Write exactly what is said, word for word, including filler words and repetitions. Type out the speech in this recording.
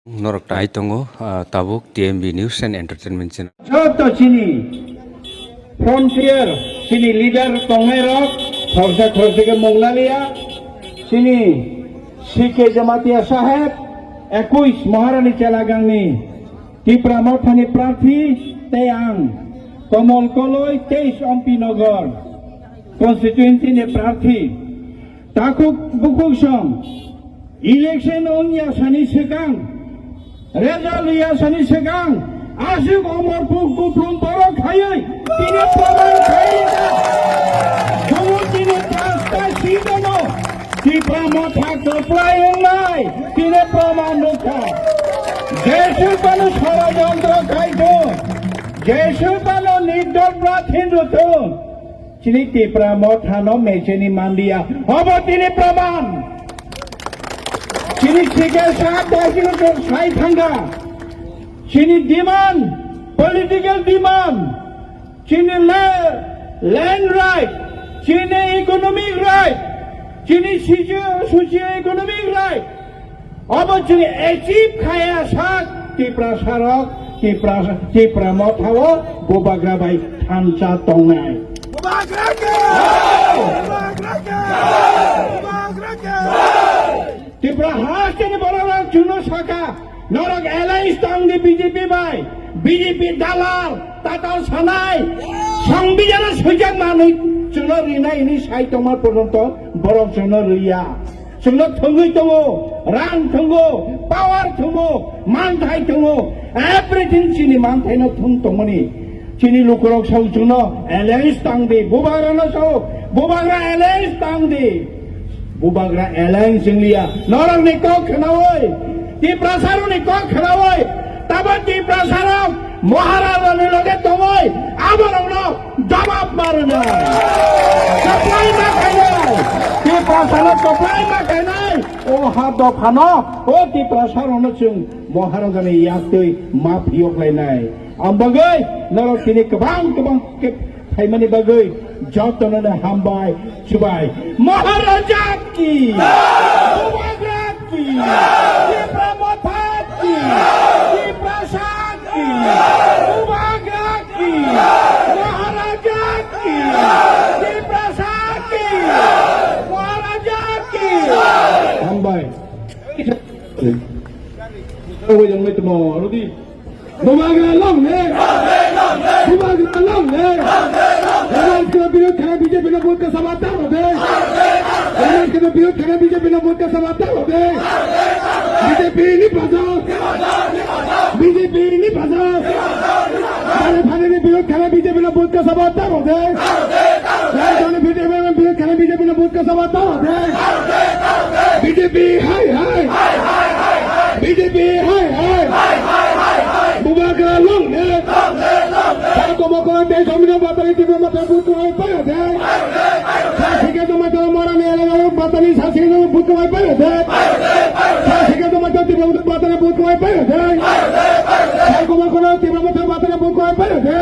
Norok tai tongo, ah, tabuk T M B News and Entertainment channel. Joto chini frontier, chini leader tongnai rok, khorsa khorsa khe mungna liya, chini C K Jamatia Saheb, ekuis Maharani Chelagangni Tipra Mothani prarthi, tei ang Komol Koloi, teis Ompi Nagar constituency ni prarthi. Takhuk bukhuk song election wngya sani swkang, result wngya sani swkang, aswk Omorpur kuplung borok khaiwi tini proman khaiwi da. Jomo tini pasta sitano Tipra Motha kwplai wngnai tini proman nukha. Jeswk bano sorojontro khaito, jeswk bano nirdol prathin rwthung. Chini Tipra Mothano mecheni manliya. Obo tini proman. Chini sikhe sak dagiro sai thangkha. Chini demand, political demand, chini la-, land right, chini economic right, chini socio, socio economic right. Obo chwng achieve khaya sak Tiprasa rok, Tipra, Tipra Motha o Bubagra bai thansa tongnai. Bubagra ke! Bubagra ke! Bubagra ke! Tipra hasteni borok rok chwngno saka, norok alliance tong di B J P bai, B J P dalal, tatal sanai, songbidhano swijak manwi chwngno rinai hwnwi sai tongma porjonto borok chwngno rwya. Chwngno thwngwi tongo, rang thwngo, power thwngo, manthai thwngo, everything chini manthaino thwng tongmani. Chini lukurok sao chwngno alliance tang di, Bubagrano sao, Bubagra alliance tang di. Bubagra alliance wnglia, norokni kok khnaui, Tiprasarokni kok khnaui, tamo Tiprasarok Maharajani loge tongwi aborokno jawab ma rwnai. Kwplai ma khainai. Tiprasano kwplai ma khainai. O ha dophano, o Tiprasarokno chwng Maharajani yaktwi ma phiyok lainai. Ang bagwi norok tini kwbang kwbang khe phaimani bagwi jotono hambai chubai. Maharaja ki! Bubagra ki! Tipra Motha ki! Tiprasa ki! Bubagra ki! Maharaja ki! Tiprasa ki! Maharaja ki! Hambai. Bubagra long live! Bubagra long live! Alliance ke virodh kar raha hai B J P na vote ka samar taro de! Alliance ke virodh kar raha hai B J P na vote ka samar taro de! B J P ni baja! B J P ni baja! Bhare bhare ni virodh kar raha hai B J P na vote ka samar taro de! Bhare bhare ni virodh kar raha hai B J P na vote ka samar taro de! B J P hai hai! B J P hai hai! Bubagra long live! Sar Komol Koloi tei Somino Batani Tipra Motha vote kwmai paio de! Sar Sikhe Jamatia Maharani elaka Batani, Sar Sikhe Jamatia vote kwmai paio de! Sar Sikhe Jamatia Tipra Motha Batani vote kwmai paio de! Sar Komol Koloi Tipra Motha Batani vote kwmai paio de!